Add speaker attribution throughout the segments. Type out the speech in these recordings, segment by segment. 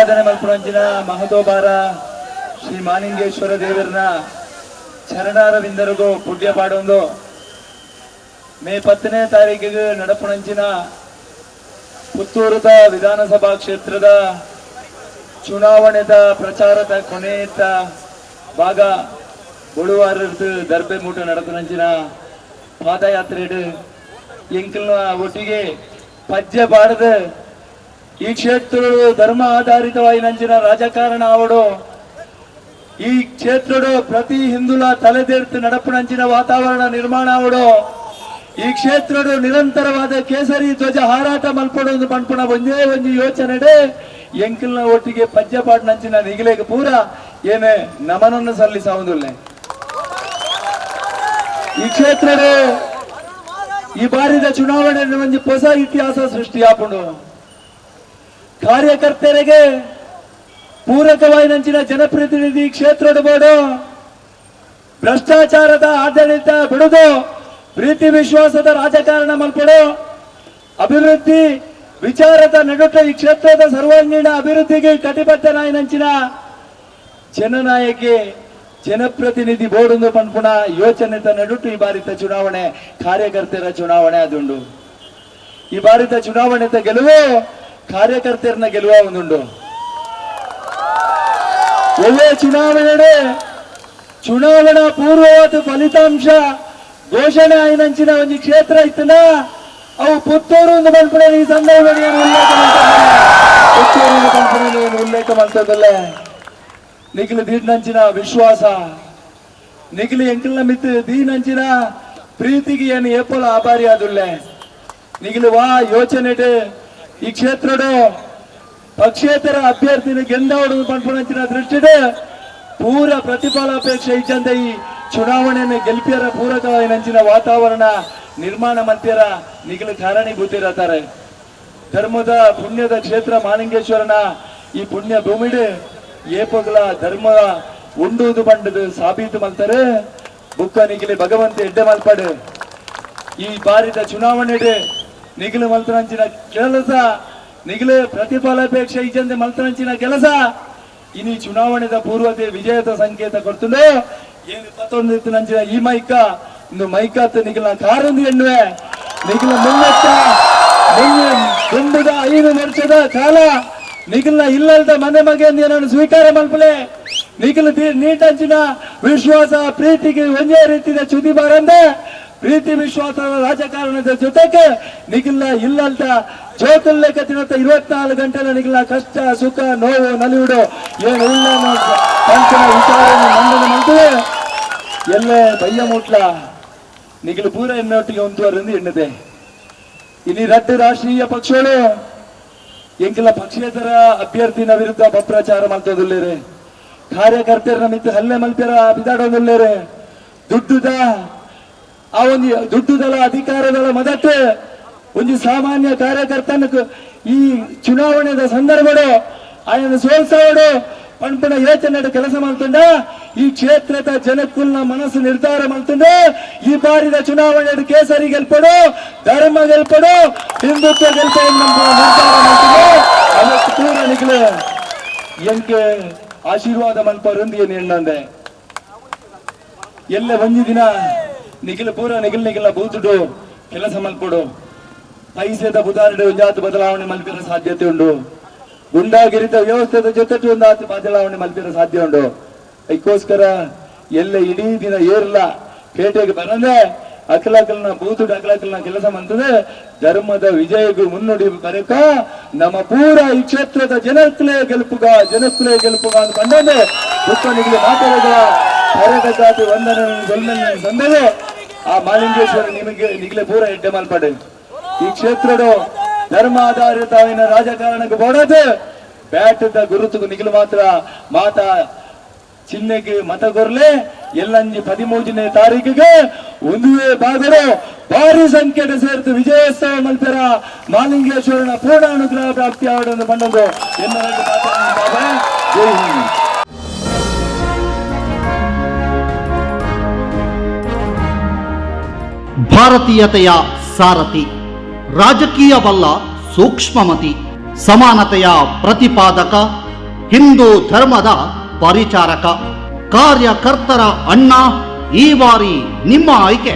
Speaker 1: ಆರಾಧನೆ ಮಲ್ಪುನಂಚಿನ ಮಹತೋಬಾರ ಶ್ರೀ ಮಾಲಿಂಗೇಶ್ವರ ದೇವರನ ಚರಣಾರವಿಂದರಿಗೂ ಪುಣ್ಯ ಪಾಡೊಂದು ಮೇ 10ನೇ ತಾರೀಕಿಗೆ ನಡಪುನಂಚಿನ ಪುತ್ತೂರುದ ವಿಧಾನಸಭಾ ಕ್ಷೇತ್ರದ ಚುನಾವಣೆದ ಪ್ರಚಾರದ ಕೊನೆಯ ಭಾಗ ಬೊಳುವಾರದ್ದು ದರ್ಬೆ ಮೂಟ ನಡಪುನಂಚಿನ ಪಾದಯಾತ್ರೆ ಎಂಕಲ್ನ ಒಟ್ಟಿಗೆ ಪಜ್ಜೆ ಬಾಡದ ಈ ಕ್ಷೇತ್ರ ಧರ್ಮ ಆಧಾರಿತವಾಗಿ ನಂಚಿನ ರಾಜಕಾರಣ ಅವಡು ಈ ಕ್ಷೇತ್ರಡು ಪ್ರತಿ ಹಿಂದುಲ ತಲೆದೇರ್ತು ನಡಪುನಂಚಿನ ವಾತಾವರಣ ನಿರ್ಮಾಣ ಅವಡು ಈ ಕ್ಷೇತ್ರಡು ನಿರಂತರವಾದ ಕೇಸರಿ ಧ್ವಜ ಹಾರಾಟ ಮಲ್ಪಡು ಪನ್ಪುನ ಒಂಜೇ ಒಂಜಿ ಯೋಚನೆ ಎಂಕಲ್ನ ಒಟ್ಟಿಗೆ ಪಜ್ಜೆ ಪಾಡ್ನಂಚಿನ ನಿಗಿಲೆಗ್ ಪೂರ ಏನೇ ನಮನನ್ನು ಸಲ್ಲಿಸಾವುದಿಲ್ಲ. ಈ ಕ್ಷೇತ್ರದ ಈ ಬಾರಿದ ಚುನಾವಣೆ ಒಂಜಿ ಹೊಸ ಇತಿಹಾಸ ಸೃಷ್ಟಿಯಾಪುಂಡು. ಕಾರ್ಯಕರ್ತರಿಗೆ ಪೂರಕವಾಯಿನಂಚಿನ ಜನಪ್ರತಿನಿಧಿ ಕ್ಷೇತ್ರದ ಬೋಡು, ಭ್ರಷ್ಟಾಚಾರದ ಆಡಳಿತ ಬಿಡುದು ಪ್ರೀತಿ ವಿಶ್ವಾಸದ ರಾಜಕಾರಣ ಮಲ್ಪಡು, ಅಭಿವೃದ್ಧಿ ವಿಚಾರದ ನಡುಟ ಈ ಕ್ಷೇತ್ರದ ಸರ್ವಾಂಗೀಣ ಅಭಿವೃದ್ಧಿಗೆ ಕಟಿಬದ್ಧನಾಯಿನಂಚಿನ ಜನನಾಯಕಿ ಜನಪ್ರತಿನಿಧಿ ಬೋರ್ಡ್ ಪನ್ಪುಣ ಯೋಚನೆ ನಡುಟು ಈ ಬಾರಿತ ಚುನಾವಣೆ ಕಾರ್ಯಕರ್ತರ ಚುನಾವಣೆ ಅದುಂಡು. ಈ ಬಾರಿತ ಚುನಾವಣೆ ಗೆಲುವು ಕಾರ್ಯಕರ್ತರನ್ನ ಗೆಲುವ ಒಂದುಂಡು. ಒಳ್ಳೆ ಚುನಾವಣೆ ಚುನಾವಣಾ ಪೂರ್ವವಾದ ಫಲಿತಾಂಶ ಘೋಷಣೆ ಆಯಿನಂಚಿನ ಒಂಜಿ ಕ್ಷೇತ್ರ ಇತ್ತನ ಅವು ಪುತ್ತೂರು ಒಂದು ಪನ್ಪುಣ ಈ ಸಂದರ್ಭದಲ್ಲಿ ಏನು ಉಲ್ಲೇಖ ಮಲ್ತದಲ್ಲ, ಪುತ್ತೂರು ಒಂದು ಪನ್ಪುಣ ಏನು ಉಲ್ಲೇಖ ಮಲ್ತದಲ್ಲ. ನಿಖಿಲ ದೀಡ್ನಂಚಿನ ವಿಶ್ವಾಸ, ನಿಖಿಲ ಎಂಕಲ್ನ ಮಿತ್ ದೀನಂಚಿನ ಪ್ರೀತಿಗೆ ಏನು ಏಪೋಲ ಆಭಾರಿ ಆದುಲ್ಲೆ. ನಿಖಿಲ ವಾ ಯೋಚನೆ ಈ ಕ್ಷೇತ್ರಡು ಪಕ್ಷೇತರ ಅಭ್ಯರ್ಥಿನ ಗೆಂದವಡು ಪನ್ಪುನಂಚಿನ ದೃಷ್ಟಿಡ್ ಪೂರ ಪ್ರತಿಫಲಾಪೇಕ್ಷೆ ಇಜ್ಜಂದೆ ಈ ಚುನಾವಣೆಯನ್ನು ಗೆಲ್ಪಿಯರ ಪೂರಕವಾಯಿನಂಚಿನ ವಾತಾವರಣ ನಿರ್ಮಾಣ ಮಲ್ತಿಯರ ನಿಖಿಲ ಕಾರಣೀಭೂತಿರತಾರೆ. ಧರ್ಮದ ಪುಣ್ಯದ ಕ್ಷೇತ್ರ ಮಾಲಿಂಗೇಶ್ವರನ ಈ ಪುಣ್ಯ ಭೂಮಿಡ್ ಏಪಗಲ ಧರ್ಮ ಉಂಡುವುದು ಬಂಡದು ಸಾಬೀತು ಮಲ್ತಾರೆ. ಬುಕ್ಕ ನಿಗಿಲಿ ಭಗವಂತ ಎಡ್ಡೆ ಮಲ್ಪಡು. ಈ ಬಾರಿದ ಚುನಾವಣೆ ನಿಗಿಲು ಮಲ್ತನಂಚಿನ ಕೆಲಸ, ನಿಗಿಲು ಪ್ರತಿಫಲಾಪೇಕ್ಷೆ ಇಜ್ಜಂದೆ ಮಲ್ತನಂಚಿನ ಕೆಲಸ ಇನಿ ಚುನಾವಣೆದ ಪೂರ್ವತೆ ವಿಜಯದ ಸಂಕೇತ ಕೊಡ್ತುಂಡು. ಏನು 19 ನಂಚಿನ ಈ ಮೈಕ ಇಂದು ಮೈಕಾತ್ ನಿಗಿಲ ಕಾರೊಂದು ಎನ್ನುವೆ. ನಿಗಿಲ ಮುನ್ನತ್ತ ದುಂಬುದ 5 ವರ್ಷದ ಕಾಲ ನಿಖಿಲ್ನ ಇಲ್ಲಲ್ದ ಮನೆ ಮಗೆ ನಾನು ಸ್ವೀಕಾರ ಮಲ್ಪಲೆ. ನಿಖಿಲ್ ನೀಟಂಚಿನ ವಿಶ್ವಾಸ ಪ್ರೀತಿಗೆ ಒಂದೇ ರೀತಿಯ ಚ್ಯುತಿ ಬಾರಂದೆ ಪ್ರೀತಿ ವಿಶ್ವಾಸದ ರಾಜಕಾರಣದ ಜೊತೆಗೆ ನಿಖಿಲ್ನ ಇಲ್ಲಲ್ದ ಜೋಕುಲ್ಲೆಕ್ಕ ತಿನ್ನತ್ತ 24 ಗಂಟೆ ನಿಖಿಲ್ನ ಕಷ್ಟ ಸುಖ ನೋವು ನಲಿವುಡು ಏನು ಉಳ್ಳ ಪಂಚನ ವಿಚಾರ ಮಂಡನೆ ಮಾಡ್ತದೆ. ಎಲ್ಲೇ ಬಯ್ಯ ಮುಟ್ಲ ನಿಖಿಲ್ ಪೂರ ಎನ್ನೊಟ್ಟಿಗೆ ಒಂದುವರೆಂದು ಎಣ್ಣದೆ. ಇನಿ ರಡ್ಡು ರಾಷ್ಟ್ರೀಯ ಪಕ್ಷಗಳು ಎಂಕೆಲ್ಲ ಪಕ್ಷೇತರ ಅಭ್ಯರ್ಥಿನ ವಿರುದ್ಧ ಅಪಪ್ರಚಾರ ಮಾಡ್ತದಿಲ್ಲೇರೆ, ಕಾರ್ಯಕರ್ತರ ಮಿತ್ತು ಹಲ್ಲೆ ಮಲ್ಪೆರ ಬಿದಾಡೋದಿಲ್ಲೇರೆ. ದುಡ್ಡುದ ಆ ಒಂದು ದುಡ್ಡುದಲ ಅಧಿಕಾರದಳ ಮದಟ್ಟು ಒಂದು ಸಾಮಾನ್ಯ ಕಾರ್ಯಕರ್ತನ ಈ ಚುನಾವಣೆದ ಸಂದರ್ಭಡು ఆయన ಸೋಲ್ಸವಡು ಪಣ್ಪುಣ ಯೋಚನೆ ಕೆಲಸ ಮಾಡ್ತುಂಡ. ಈ ಕ್ಷೇತ್ರದ ಜನಕುಲ್ನ ಮನಸ್ಸು ನಿರ್ಧಾರ ಮಾಡ್ತುಂಡು. ಈ ಬಾರಿದ ಚುನಾವಣೆ ಕೇಸರಿ ಗೆಲ್ಪಡು, ಧರ್ಮ ಗೆಲ್ಪಡು, ಹಿಂದುತ್ವ ಗೆಲ್ಪಡು ನಿರ್ಧಾರ ಮಾಡ್ತುಂಡು. ಅದಕ್ಕೆ ಪೂರ ನಿಖಿಲ ಎಂಕೆ ಆಶೀರ್ವಾದ ಮಲ್ಪರಂದು ಏನು ಎಣ್ಣಂದೆ. ಎಲ್ಲ ಒಂಜಿ ದಿನ ನಿಖಿಲ ಪೂರ ನಿಖಿಲ್ ನಿಖಿಲ ಬೂತುಡು ಕೆಲಸ ಮಲ್ಪಡು. ಪೈಸೆದ ಬುದಾರಡು ಒಂಜಾತು ಬದಲಾವಣೆ ಮಲ್ಪಿರ ಸಾಧ್ಯತೆ ಉಂಡು. ಗುಂಡಾಗಿರಿತ ವ್ಯವಸ್ಥೆದ ಜೊತೆ ಒಂದಾತು ಬದಲಾವಣೆ ಮಲ್ಪಿರ ಸಾಧ್ಯ ಉಂಡು. ಅದಕ್ಕೋಸ್ಕರ ಎಲ್ಲ ಇಡೀ ದಿನ ಏರ್ಲ ಪೇಟೆಗೆ ಬರಂದೆ ಅಕಲಕಲ್ನ ಬೂತುಡು ಅಕಲಕಲ್ನ ಕೆಲಸ ಮಂತದೆ. ಧರ್ಮದ ವಿಜಯಗೂ ಮುನ್ನುಡಿ ಬರಕ ನಮ್ಮ ಪೂರ ಈ ಕ್ಷೇತ್ರದ ಜನಕ್ಕಲೇ ಗೆಲುಪುಗ, ಜನಕ್ಕಲೇ ಗೆಲುಪುಗ ಅಂತ ಬಂದಂದೆ ಬುಕ್ಕನಿಗೆ ಮಾತಾಡಿದ ಕರಗಜಾತಿ ವಂದನೆ ಸಂದದೆ. ಆ ಮಾಲಿಂಗೇಶ್ವರ ನಿಮಗೆ ನಿಗಲೆ ಪೂರ ಎಡ್ಡೆ ಮಲ್ಪಡೆ. ಈ ಕ್ಷೇತ್ರಡು ಧರ್ಮ ಆಧಾರಿತವಿನ ರಾಜಕಾರಣಕ್ಕೆ ಬೋಡದು ಬ್ಯಾಟದ ಗುರುತುಗು ನಿಗಲು ಮಾತ್ರ ಮಾತಾ ಚಿಹ್ನೆಗೆ ಮತ ಕೊರ್ಲೆ. ಎಲ್ಲಂಜಿ 13ನೇ ತಾರೀಕಿಗೆ ಒಂದುವೇ ಬಾಗರು ಭಾರಿ ಸಂಖ್ಯೆಗೆ ಸೇರ್ತು ವಿಜಯೋತ್ಸವ ಮಲ್ಪೆರ ಮಾಲಿಂಗೇಶ್ವರನ ಪೂರ್ಣ ಅನುಗ್ರಹ ಪ್ರಾಪ್ತಿ ಆವಡನ್ನು ಬಂದದ್ದು ಎನ್ನ. ಜೈ ಹಿಂದ್.
Speaker 2: ಭಾರತೀಯತೆಯ ಸಾರಥಿ, ರಾಜಕೀಯವಲ್ಲ ಸೂಕ್ಷ್ಮಮತಿ, ಸಮಾನತೆಯ ಪ್ರತಿಪಾದಕ, ಹಿಂದೂ ಧರ್ಮದ ಪರಿಚಾರಕ, ಕಾರ್ಯಕರ್ತರ ಅಣ್ಣ. ಈ ಬಾರಿ ನಿಮ್ಮ ಆಯ್ಕೆ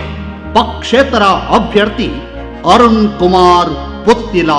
Speaker 2: ಪಕ್ಷೇತರ ಅಭ್ಯರ್ಥಿ ಅರುಣ್ ಕುಮಾರ್ ಪುತ್ತಿಲ.